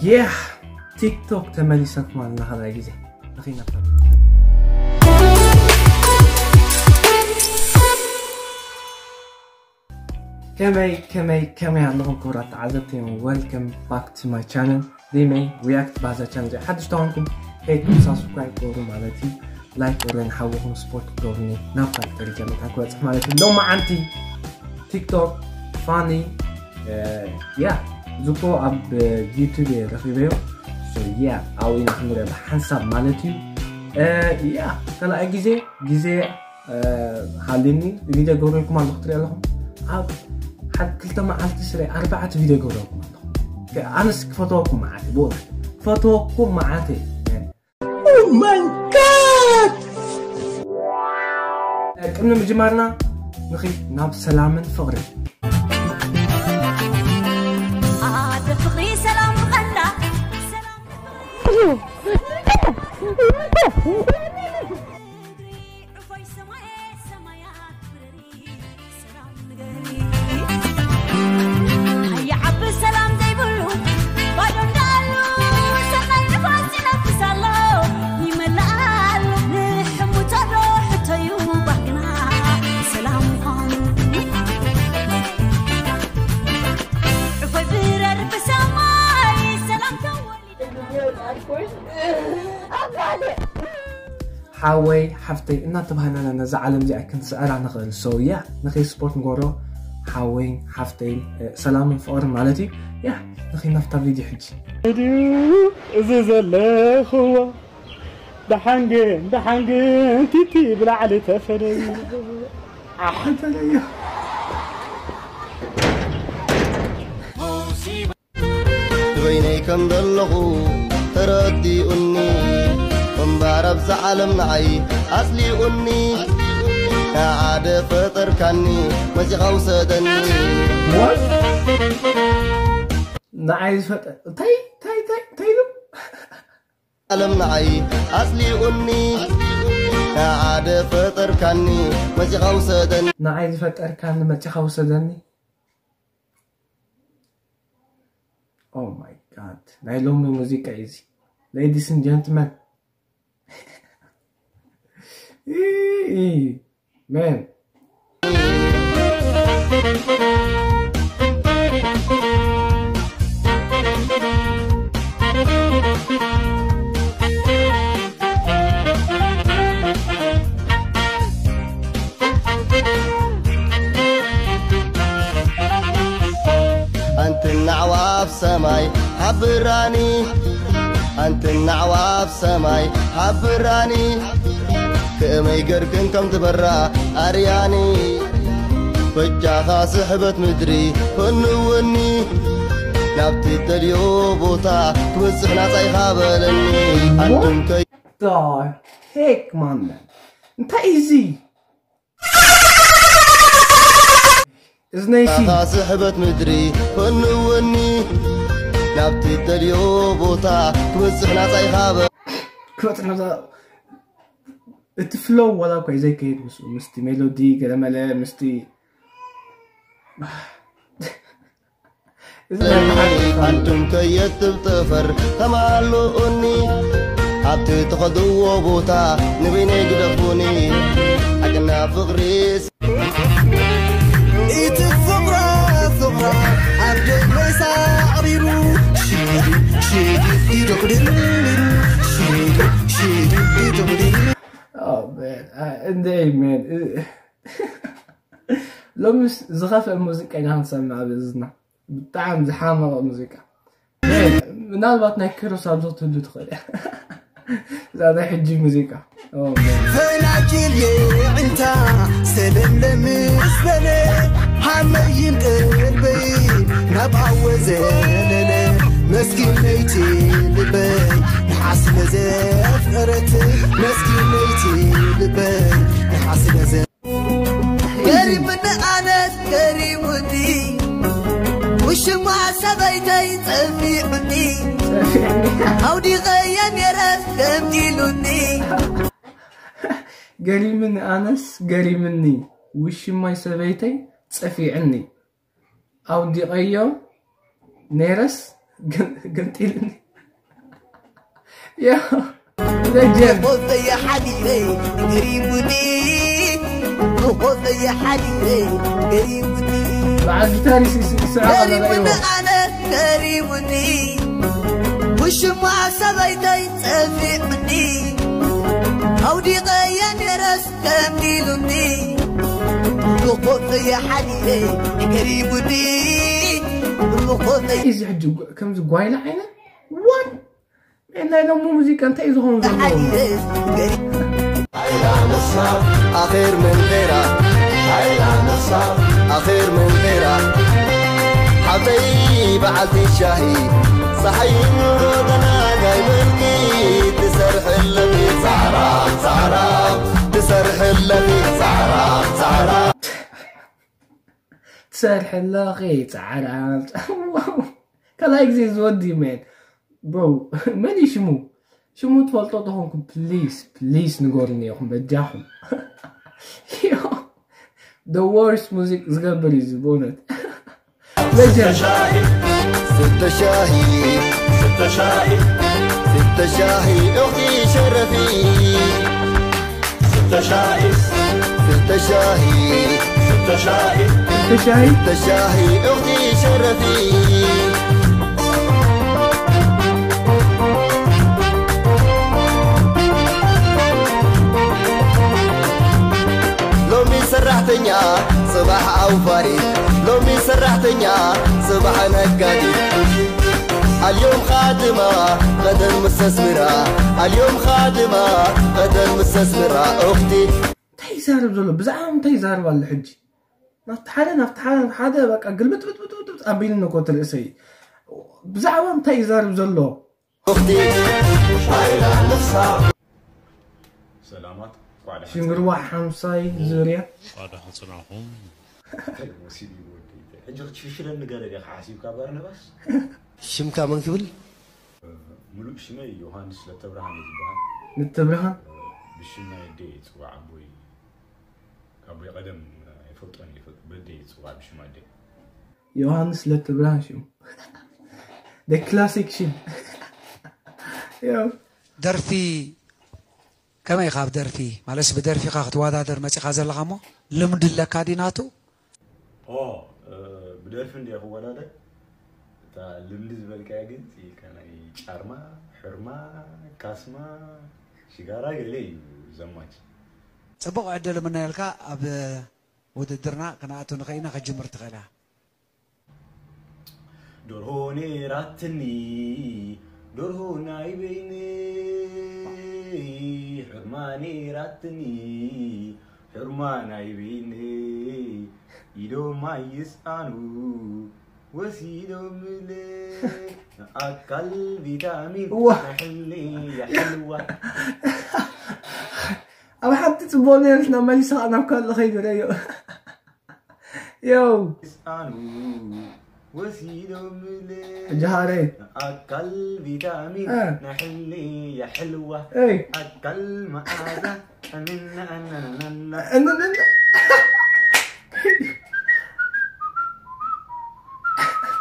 Yeah, ቲክቶክ ተመሊሰኩም ኣለና ካልኣይ ግዜ። ንኺድ ናብታ። ከመይ ከመይ ከመይ ኣለኹም ክቡራት ተዓዘብቲ? Welcome back to my channel. ሪመይ ሪያክት ባዛ ቻነል ሓድሽ ተኾንኩም ሄድ ሳብስክራይብ ገብሩ ማለት እዩ። ላይክ ገብሩ ንሓውኹም ስፖርት ገብሩኒ ናብ ካልእ ደረጃ መታን ክበፅሕ ማለት እዩ። ሎማዓንቲ ቲክቶክ ፋኒ ያ ዝኮ ኣብ ዩቱብ እየ ረኺበዮ። ያ ኣብኡ ኢና ክንሪኦ ብሓንሳብ ማለት እዩ። ያ ካልኣይ ግዜ ግዜ ሃልኒ ቪድዮ ገብረልኩም ኣለኹ ትሪኦ ኣለኹም። ኣብ ሓደ ክልተ መዓልቲ ስለ ኣርባዕተ ቪድዮ ገብረልኩም ኣለኹ። ኣነስ ክፈተወኩም መዓት ብኡ ክፈተወኩም መዓት እየ። Oh my God! ቅድሚ ምጅማርና ንኺድ ናብ ሰላምን ፍቕርን። ኣደ ፍቕሪ ሰላም ቐንዳ ሰላም ሓወይ ሓፍተይ እናተባህለና ነዛ ዓለም እዚኣ ክንስዕራ ንኽእል። So yeah ንኸይ ስፖርት ንገብሮ። ሓወይን ሓፍተይን ሰላምን ፍቕርን ማለት እዩ። ያ ንኸይ ናብታ ቪድዮ ሕጂ። ድዩ እዚ ዘለኽዎ ደሓን ግን ደሓን ግን ቲቲ ብላዕሊ ተፈለዩ ኣሕተለዩ። ንበይነይ ከም ዘለኹ ተረዲኡኒ እምባር ኣብዛ ዓለም ንዓይ ኣጽሊኡኒ ንዓደ ፈጠርካኒ መጺኻ ውሰደኒ ንዓይ ዝፈጠ እንታይ እንታይ እንታይ እንታይ ኢሉ ዓለም ንዓይ ኣጽሊኡኒ ንዓደ ፈጠርካኒ መጺኻ ውሰደኒ ንዓይ ዝፈጠርካኒ መጺኻ ውሰደኒ Oh my God ናይ ሎሚ ሙዚቃ እዩ እዚ ladies and gentlemen man ኣንቲ ኣዕዋፍ ሰማይ ሓብራኒ ኣንቲ ኣዕዋፍ ሰማይ ሓብራኒ ከመይ ገርክን ከም ትበራ ኣርያኒ በጃኻ ስሕበት ምድሪ ፈንወኒ ናብቲ ተልዮ ቦታ ክበጽሕ ናጻ ኢኻ በለኒ ኣንቱም ከይ ሄክ ማን እንታይ እዚ እዝነይሲ ስሕበት ምድሪ ፈንወኒ ናብቲ ተልዮ ቦታ ክበጽሕ ናጻ ኢኻ በ ክበጽሕ ናጻ እቲ ፍሎው ዋላ እኳ እዩ ዘይከይድ ምስ ምስቲ ሜሎዲ ገለመለ ምስቲ ኣንቱም ከየትብ ጠፈር ተማልኡኒ ኣብቲ ትኸድዎ ቦታ ንበይነይ ግደፉኒ ሓቅና ፍቕሪ እቲ ፍቕራ ፍቕራ ኣብ ደመይሳ ኣቕሪሩ ሽዲ ሽዲ ይደቕድል ሽዲ ሽዲ ይደቕድል እንደ man ሎምስ ዝኸፍአ ሙዚቃ ኢና ክንሰምዕ ኣብ እዝና ብጣዕሚ ዝሓመቐ ሙዚቃ ምናልባት ናይ ክሮስ ኣብዚ ክትህሉ ትኽእል እያ እዛ ናይ ሕጂ ሙዚቃ ፈናጅል የዕንታ ሰለምለም ዝበለ ሃመይን ቀልበይ ናብ ኣወ ዘለለ መስኪነይቲ ልበይ ንሓስለ ዘፍቀረት መስኪነይቲ ልበይ ንሓስለ ዘ ገሪምኒ ኣነስ ገሪሙኒ ውሽማ ሰበይተይ ጸፊዑኒ ኣውዲቐየ ነይረስ ገምዲሉኒ ገሪምኒ ኣነስ ገሪምኒ ውሽማይ ሰበይተይ ጸፊዕኒ ኣውዲቐዮ ነይረስ ገንጢልኒ። ያ፣ legend። ብኾፈየ ሓዲረ ገሪሙኒ፣ ብኾፈየ ሓዲረ ገሪሙኒ። በዓል ጊታር ይስ-፣ ይስ-፣ ይስዕቕ ኣሎ፣ ገሪሙኒ ረእይዎ። ኣነ ገሪሙኒ፣ ውሽማ ሰበይተይ ጸፊዑኒ፣ ኣውዲቐየ ነይረስ ገንዲሉኒ፣ ብኾፈየ ሓዲረ ገሪሙኒ፣ ብኾፈየ እዚ ሕጂ ጓ-፣ ከምዚ ጓይላ ዓይነት ዋን ናይ ሎሚ ሙዚቃ እንታይ እዩ ዝኸውን ዘለዎ? ሓዲረ ገሪ- ኣኼር መንደራ ሓይላ ንሳ ኣኼር መንደራ ሓብተይ በዓልቲ ሻሂ ፀሓይ ኑሮ ተናጋይ በልኪ ትሰርሕለኺ ፃዕራም ፃዕራም ትሰርሕለኺ ፃዕራም ፃዕራም ትሰርሕለኺ ፃዕራም። ካልኣይ ግዜ ዝወዲ መን? ብሮ፣ መን እዩ ሽሙ? ሽሙ ትፈልጦ ተኾንኩም ፕሊስ ፕሊስ ንገሩኒ ኢኹም በጃኹም። ዮ፣ the worst ሙዚቅ ዝገብር እዩ እዚ ብእውነት። Legend። ስተሻሂ ስተሻሂ ስተሻሂ ኡኽቲ ሸረፊ ስተሻሂ ስተሻሂ ስተሻሂ ተሻሂ ስተሻሂ ኡኽቲ ሸረፊ ሎሚ ሰራሕተኛ ጽባሕ ኣውፋሪ ሎሚ ሰራሕተኛ ጽባሕ ነጋዲ ኣልዮም ኻድማ ቐደም ምሰስምራ ኣልዮም ኻድማ ቐደም ምሰስምራ ኡኽቲ እንታይ ይዛረብ ዘሎ? ብዛዕባ እንታይ ይዛረብ ኣሎ ሕጂ? ናብቲ ሓደ ናብቲ ሓደ ናብቲ ሓደ በቃ ግልብጥብጥብጥብጥ ኣቢሉ እኮ እቲ ርእሰይ። ብዛዕባ እንታይ ይዛረብ ዘሎ? ኡኽቲ ሻይላ ንሳ ሰላማት እንኳዕ ደሓን ሽንግርዋ ሓምሳይ ዙርያ ቋዳ ሕፅናኹም መሲሉ እዩ ወዲ። ሕጂ ክትሽሽለኒ ገለ ዲኻ ሓሲብካ ባርነባስ? ሽምካ መን ክብል? ሙሉእ ሽመይ ዮሃንስ ለተብርሃን እዩ ዝበሃል። ንትብርሃን ብሽም ናይ ኣደይ እየ ዝፅዋዕ ኣቦይ ኣቦይ ቀደም ኣይፈልጦን እየ ይፈልጥ በደይ እየ ዝፅዋዕ ብሽም ኣደይ። ዮሃንስ ለትብርሃን ሽሙ። The classic ሽም። ያው ደርፊ ከመይ ኢኻ ኣብ ደርፊ ማለትስ ብደርፊኻ ክትወዳደር መፂኻ ዘለኻ እሞ ልምዲ ኣለካ ድዩ ናቱ? ኦ ብደርፊ እንድየ ክወዳደር እታ ልምዲ ዝበልካያ ግን ኢልካ ናይ ጫርማ ሕርማ ካስማ ሽጋራ ገለ እዩ ዘማች ፅቡቕ ዕድል ምነየልካ ኣብ ውድድርና ክነኣቱ ንኽእል ኢና ክጅምር ትኽእል ኢኻ ደርሆ ነይራትኒ ደርሆ ናይ በይነይ ሕርማ ነይራትኒ ሕርማ ናይ በይነይ ኢዶም ኣይስኣኑ ወሲዶምለ ኣካል ቪታሚን እዋ። ሕሊ የሕልዋ ኣብ ሓንቲ ፅቡቕ ነርስ ናብ መሊሳ ናብ ካልእ ኸይዱ ረዮ። ዮው ኣኑ ወሲዶምለ ሕጂ ሃረይ ኣካል ቪታሚን እ። ንሕሊ የሕልዋ እይ ኣካል መኣዛ ቀንናናናና እንንና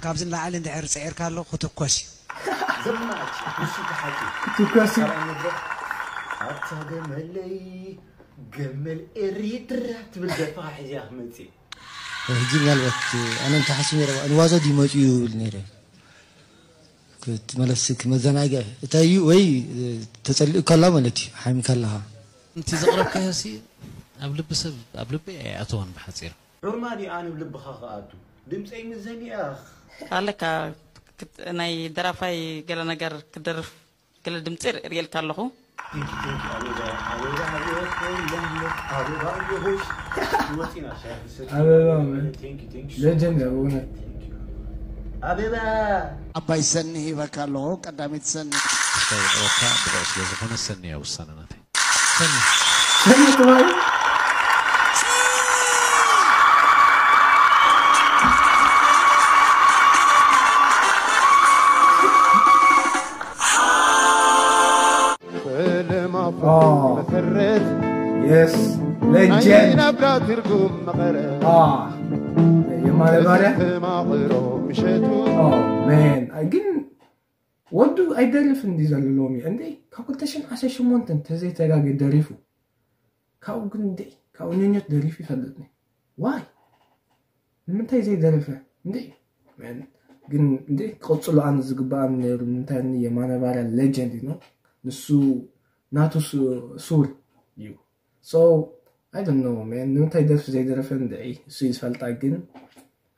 ካብዚ ንላዕሊ እንድሕር ፅዒርካ ኣሎ ክትኮስ እዩ ዘማች ንሱ ተሓቂ ትኮሲ ካልኣይ መድረኽ ኣታ ገመለይ ገመል ኤሪትራ ትብል ደርፍኻ ሒዝያ ክመፅእ ሕጂ ምናልባት ኣነ እንተሓስብ ነረ ንዋዛ ድዩ መፅኡ ይብል ነረ ክትመለስ ክመዘናግዕ እንታይ እዩ ወይ ተፀሊእካ ኣላ ማለት እዩ ሓሚካ ኣለኻ እቲ ዘቕረብካዮ ሲ ኣብ ልቢ ሰብ ኣብ ልቢ ኣይኣተወን ብሓፂር ዑርማ ድኣ ንብ ልብኻ ክኣቱ ድምፀይ ምዘኒኣኽ ኣለካ ክት- ናይ ደራፋይ ገለ ነገር ክደርፍ ገለ ድምፂ ር- ርእየልካ ኣለኹ ኣበባ ማለት legend እያ ብእውነት ኣበባ ኣባይ ሰኒ ሂበካ ኣለኹ ቀዳሚት ሰኒ ክስታይ ይቕረብካ ብቑዕ ስለ ዝኾነ ሰኒ እያ ውሳነ ናተይ ሰኒ ጥባይ መሰረት yes legend ናብራ ትርጉም መቐረት የማነ ባርያ ተማቕሮ ምሸቱ man I ግን ወዱ ኣይደርፍን እንዲ ዘሎ ሎሚ እንዴ ካብ ክልተ ሽሕን ዓሰርተ ሸሞንተን ተዘይተጋገ ደሪፉ ካብኡ ግን እንዴ ካብኡ ኒኒት ደሪፉ ይፈልጥኒ ዋይ ንምንታይ ዘይደረፈ እንዴ ግን እንዴ ክቕፅሉ ኣነ ዝግባኣን ነይሩ ንምንታይ የማነ ባርያ ሌጀንድ እዩ ንሱ ናቱ ሱር እዩ so I don't know man ንምንታይ ደርፊ ዘይደረፈ እንድዒ እሱ እዩ ዝፈልጣ ግን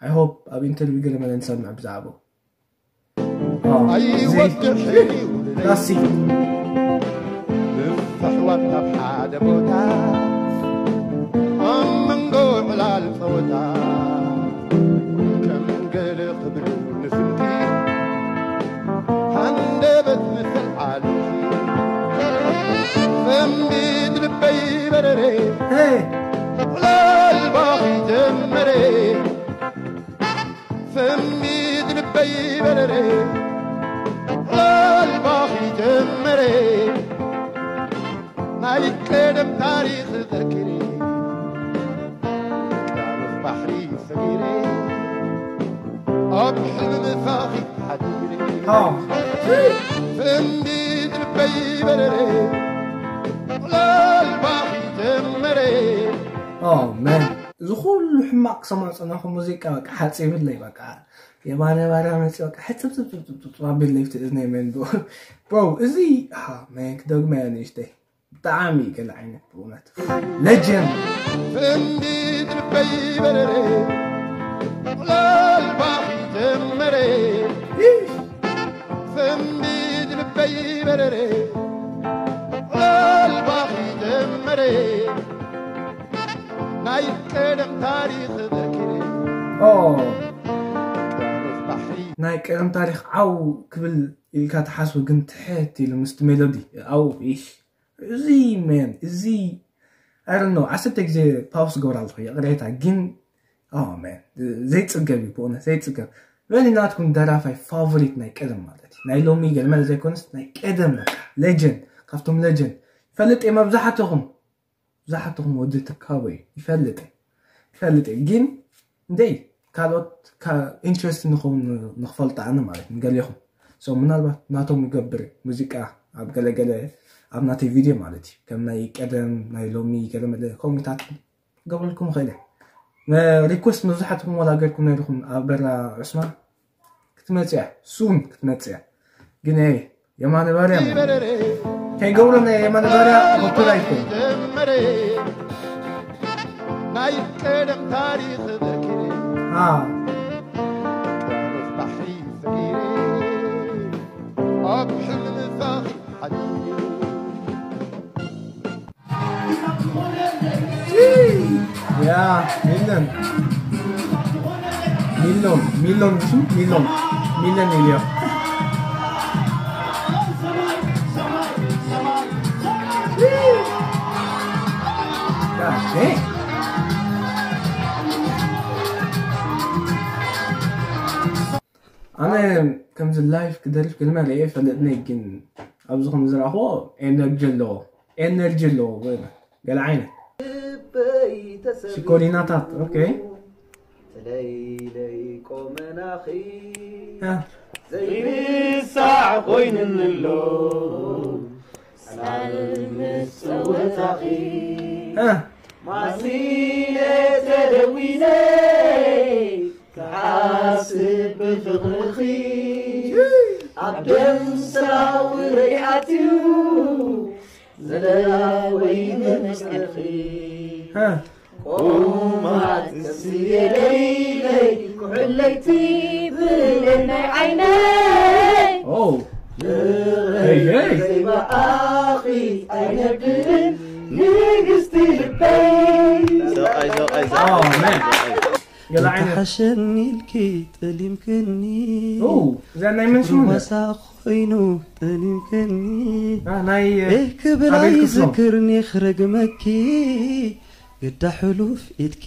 I hope ኣብ ኢንተርቪው ገለ መለ ንሰምዕ ብዛዕባኡ ኣይወድሕን እዩ ላሲ ብፍሕዋት ኣብ ሓደ ቦታ ኣብ መንጎ ዕላል ጸወታ ከም ገለ ክብሉ ንፍንቲ ሃንደበት መሰል ዓለምቲ ፈንቢት ልበይ በረረ ዕላል ባኺ ጀመረ ፈንቢት ልበይ በረረ ዕላል ባኺ ጀመረ ናይ ቀደም ታሪኽ ዘኪረ ውቅያኖስ ባሕሪ ሰጊረ ኣብ ሕልሚ ምሳኺ ሓዲረ ፍንዲት ልበይ በረረ ዕላል ባኺ ጀመረ Oh man እዚ ኩሉ ሕማቕ ክሰምዖ ጸናኹ ሙዚቃ በቃ ሓጺብለይ በቃ የማነ ባርያ መጺ በቃ ሕጽብጽብጽብጽብ ኣቢለይ እቲ እዝነይ መንዶ bro እዚ man ክደግመያ ንእሽተይ ብጣዕሚ ገለ ዓይነት ብእውነት legend ፍንዲት ልበይ በረረ ዕላል ባኺ ጀመረ ፍንዲት ልበይ በረረ ዕላል ባኺ ጀመረ ናይ ቀደም ታሪኽ ዘኪረ Oh ውቅያኖስ ባሕሪ ናይ ቀደም ታሪኽ ዓው ክብል ኢልካ ትሓስቡ ግን ትሕት ኢሉ ምስቲ ሜሎዲ ዓው ኢሽ እዚ man እዚ I don't know ዓሰርተ ግዜ pause ክገብር ኣለኹ ይቕሬታ ግን oh man ዘይፅገብ እዩ ብእውነት ዘይፅገብ መን ናትኩም ደራፋይ ፋቮሪት ናይ ቀደም ማለት እዩ ናይ ሎሚ ገለመለ ዘይኮነስ ናይ ቀደም በቃ legend ካብቶም legend ይፈልጥ እየ መብዛሕትኹም ብዙሓትኹም ወዲ ትካቦ እዩ ይፈልጥ እየ ይፈልጥ እየ ግን እንደይ ካልኦት interest ንኸውን ንክፈልጡ ኣነ ማለት ንገሊኹም so ምናልባት ናቶም ይገብር ሙዚቃ ኣብ ገለገለ ኣብ ናተይ ቪድዮ ማለት እዩ ከም ናይ ቀደም ናይ ሎሚ ገለመለ ከምኡታት ክገብረልኩም ይኽእል እየ request መብዛሕትኹም ወላ ገርኩም ነይርኹም ኣበራ ዑስማን ክትመፅያ soon ክትመፅያ ግን የማነ ባርያ ከይገብሮ ናይ የማነ ባርያ ኮፒራይት ኮይኑ ጀመረ ናይ ቀደም ታሪኽ ዘኪረ አ ውቅያኖስ ባሕሪ ሰጊረ ኣብ ሕልሚ ምሳኺ ሓዲረ ያ ሚለን ሚሎን ሚሎን እሱ ሚሎን ሚለን ኢልዮ ኣነ ከምዚ live ክደርፍ ግልመ ርኤ ፈልጥኒ ግን ኣብዚ ከም ዝረኣኽዎ energy ኣለዎ energy ኣለዎ ወይ ገለ ዓይነት ሽኮሪናታት okay ትለይለይ ቆመናኺ ያ ዘይርሳዕ ኮይንንሎ ሳል ምስ ጸወታኺ ያ ማሲለ ተደዊነ ክሓስብ ብፍቕርኺ ኣብ ደም ስራውረይ ኣትዩ ዘለወይ መመጽንኺ ያ ቆማት ከስየለይለይ ኩሕለይቲ ብሌን ናይ ዓይነይ ኦ ሄይ ሄይ ዘይበኣኺ ኣይነብርን ንግስቲ ልበይ ሰብኣይ ሰብኣይ ኦ man ገለ ዓይነት ሓሸኒ ኢልኪ ጠሊምክኒ ኦ እዛ ናይ መን ሽሙ ዋሳ ኮይኑ ጠሊምክኒ ናይ ኤህ ክብል ኣቤል ክፍሎም። ኣይዝክርኒ ክረግመኪ ግዳ ሕሉፍ ኢድኪ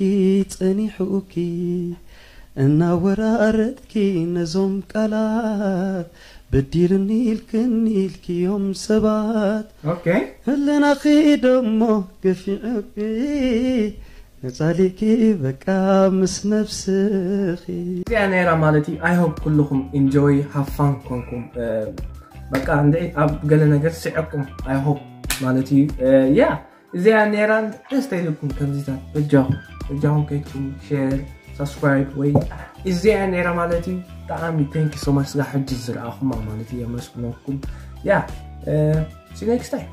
ጸኒሑኪ እናወራረድኪ ነዞም ቃላት በዲልኒ ኢልክኒ ኢልክዮም ሰባት okay ህልናኺ ደሞ ገፊዑኪ ነጻሊኪ በቃ ምስ ነብስኺ እዚኣ ነይራ ማለት እዩ I hope ኩልኹም enjoy have fun ኮንኩም እ፣ በቃ እንደ ኣብ ገለ ነገር ስዕኩም I hope ማለት እዩ። ያ እዚኣ ነይራ። ደስታ ኢልኩም ከምዚታት በጃኹም በጃኹም ከይድኩም share subscribe ወይ እዚኣ ነይራ ማለት እዩ። ብጣዕሚ thank you so much ስጋ ሕጂ ዝረኣኹማ ማለት እዩ። የመስግነኩም። ያ see you next time።